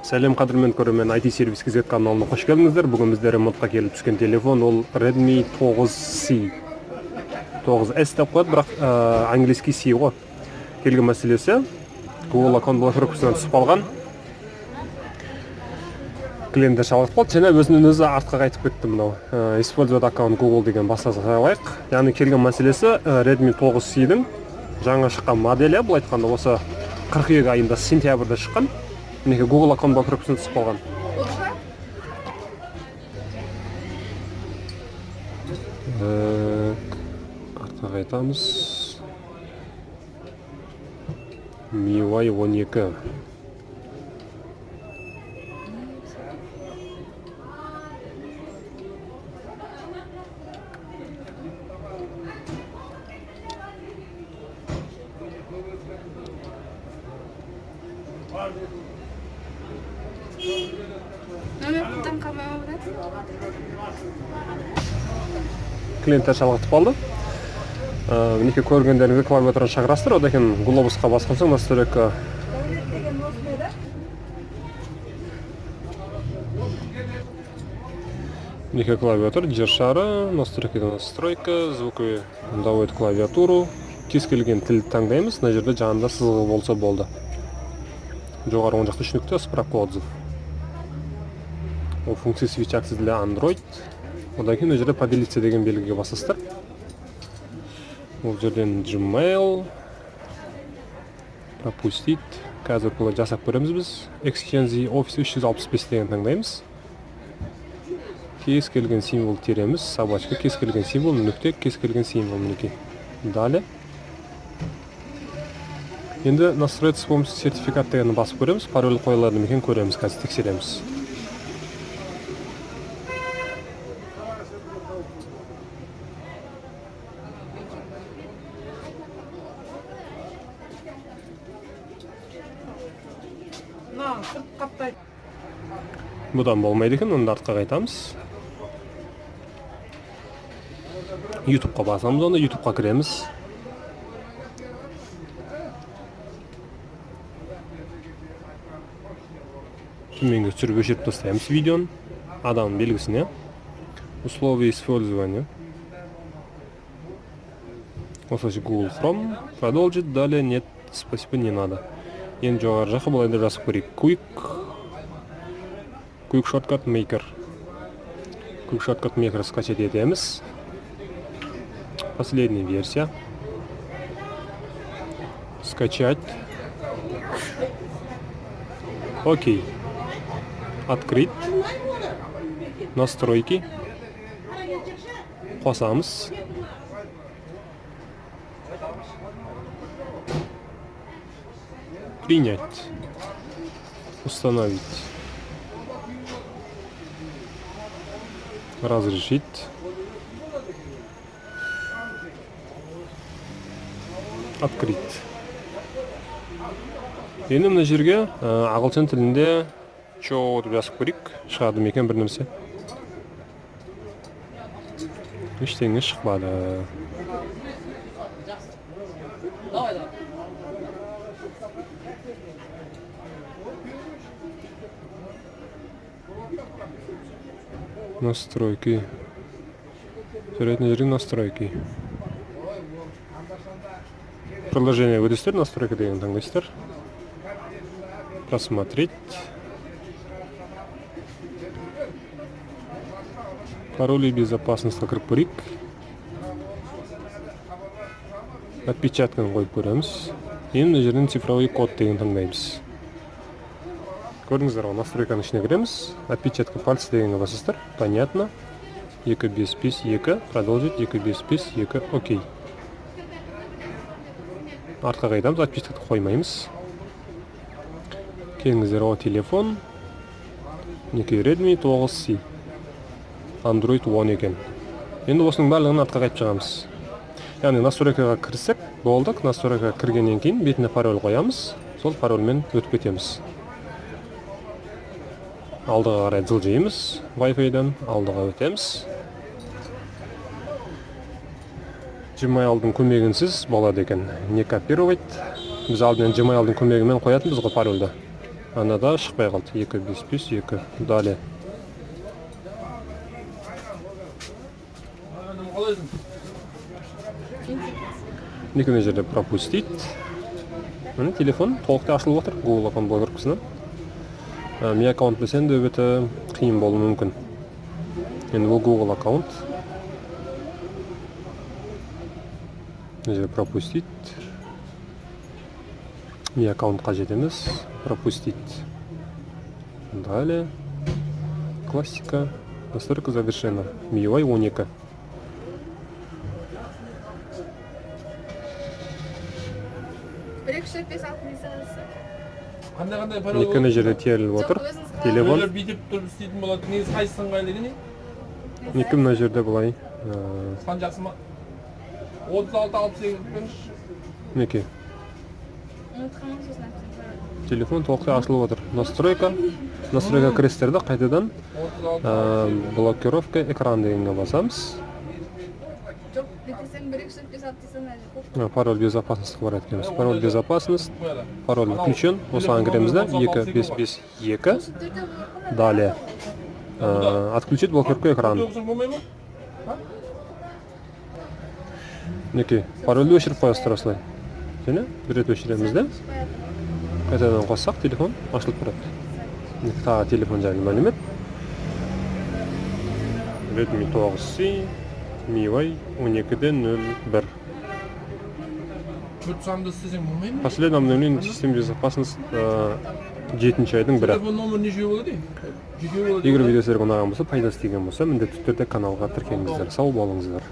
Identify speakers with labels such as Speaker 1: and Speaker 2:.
Speaker 1: Сәлем, қадірмен көрермен, IT сервис KZ каналына қош келдіңіздер. Бүгін бізде ремонтқа келіп түскен телефон ол Redmi 9C. 9S деп қояды, бірақ английский C ғой. Келген мәселесі Google аккаунт блокировкасынан түсіп қалған. Клиенттер шалғытып қалды және өзінен өзі артқа қайтып кетті мынау. Использовать аккаунт Google деген баса салайық. Яғни келген мәселесі Redmi 9C-дің жаңа шыққан моделі, былай айтқанда осы қыркүйек айында, сентябрьда шыққан. Мінекей, Google аккаунт блокировкасына түсіп қалған. Так, артқа қайтамыз. MIUI 12.
Speaker 2: Номер там қалмай ма?
Speaker 1: Клиенттер шалғытып қалды. Мінекей, көргендеріңізді клавиатураны шақырасыздар, одан кейін глобусқа басқан соң настройка. Мінекей, клавиатура, жер шары, настройка, настройка, звуки, доводит клавиатуру. Кез келген тілді таңдаймыз, мына жерде жанында сызығы болса болды. Жоғары оң жақта үш нүкте, справка, отзыв. Ол функция switch access для Android. Одан кейін мына жерде поделиться деген белгіге басасыздар. Ол жерден Gmail, пропустить. Қазір бұлай жасап көреміз біз. Exchange Office 365 деген таңдаймыз. Кез келген символ тереміз, собачка, кез келген символ, нүкте, кез келген символ, мінекей. Далее. Енді настроить с помощью сертификат дегенді басып көреміз, пароль қойылады ма екен көреміз, қазір тексереміз.
Speaker 3: Мына сырт қаптайды.
Speaker 1: Бұдан болмайды екен, онда артқа қайтамыз. Ютубқа басамыз, онда Ютубқа кіреміз. Төменге түсіріп өшіріп тастаймыз видеоны. Адамның белгісіне. Условия использования. Осылайша Google Chrome. Продолжить, далее, нет, спасибо, не надо. Енді жоғары жаққа былай деп жазып көрейік. Quick Shortcut Maker. Quick Shortcut Maker скачать етеміз. Последняя версия. Скачать. Окей. Открыть. Настройки. Қосамыз. Принять. Установить. Разрешить. Открыть. Енді мына жерге ағылшын тілінде чо деп жазып көрейік. Шығады ма екен бір нәрсе? Ештеңе шықпады. Настройки. Жарайды, мына жерге настройки. Приложение өтесіздер, настройка деген таңдайсыздар. Просмотреть. Пароли безопасности кіріп көрейік. Отпечатканы қойып көреміз. Енді мына жерден цифровой код деген таңдаймыз. Көрдіңіздер ғой, настройканың ішіне кіреміз. Отпечатка пальца дегенге басасыздар. Понятно. 2 5 5 2, продолжить, 2 5 5 2, окей. Артқа қайтамыз, отпечатка қоймаймыз. Келіңіздер, о телефон. Мінекей, Redmi 9C. Android 10 екен. Енді осының барлығын артқа қайтып шығамыз. Яғни настройкаға кірсек, болдық. Настройкаға кіргеннен кейін бетіне пароль қоямыз. Сол парольмен өтіп кетеміз. Алдыға қарай жылжимыз Wi-Fi-дан, алдыға өтеміз. Gmail-дың көмегінсіз болады екен. Не копировать. Біз алдымен Gmail-дың көмегімен қоятынбыз ғой парольді. Анада шықпай қалды. 2, 5, 5, 2. Далее.
Speaker 4: Қалайсың?
Speaker 1: Мінекей, мына жерде пропустить. Міне, телефон толықтай ашылып отыр Google аккаунт блокировкасынан. Mi аккаунт білсең де, өте қиын болуы мүмкін. Енді бұл Google аккаунт. Мына жерде пропустить. Mi аккаунт қажет емес. Пропустить. Далее. Классика. Настройка завершена. MIUI 12.
Speaker 2: 1, 2, 3, 4, 5, 6 несі?
Speaker 4: Қандай, қандай пароль?
Speaker 1: Мінекей, мына жерде теріліп отыр.
Speaker 2: Жоқ, өзіңіз.
Speaker 1: Телефон.
Speaker 4: Біреулер бүйтіп тұрып істейтін болады. Негізі қайсысы ыңғайлы екен?
Speaker 1: Мінекей, мына жерде былай
Speaker 4: Сан жақсы ма? 36 68 беріңізші.
Speaker 1: Мінекей.
Speaker 2: Ұмытқанмын, сосын айтсам.
Speaker 1: Телефон толықтай ашылып отыр. Настройка. Настройка кіресіздер да, қайтадан
Speaker 4: 36.
Speaker 1: Блокировка экран дегенге басамыз.
Speaker 2: Жоқ, бүйтесең, 1, 2, 3, 4, 5, 6 десең, әлі көп.
Speaker 1: Пароль безопасность барады екенбіз. Пароль безопасность.
Speaker 4: Қояды.
Speaker 1: Пароль включен. Осыған кіреміз да. 2, 5, 5, 2.
Speaker 2: Осы төртеу болады ғой.
Speaker 1: Далее. Отключить блокировку экрана.
Speaker 4: Тоғызың болмай ма?
Speaker 1: Мінекей, парольді өшіріп қоясыздар осылай. Және бір рет өшіреміз де, қайтадан қоссақ, телефон ашылып тұрады. Мінекей, тағы телефон жайлы мәлімет. Redmi 9C, MIUI 12.01.
Speaker 4: Төрт санды істесең болмай ма?
Speaker 1: Последнее обновление системы безопасности жетінші айдың бірі.
Speaker 4: Телефон номері нешеу болады? Жетеу болады.
Speaker 1: Егер видео сіздерге ұнаған болса, пайдасы тиген болса, міндетті түрде каналға тіркеліңіздер. Сау болыңыздар.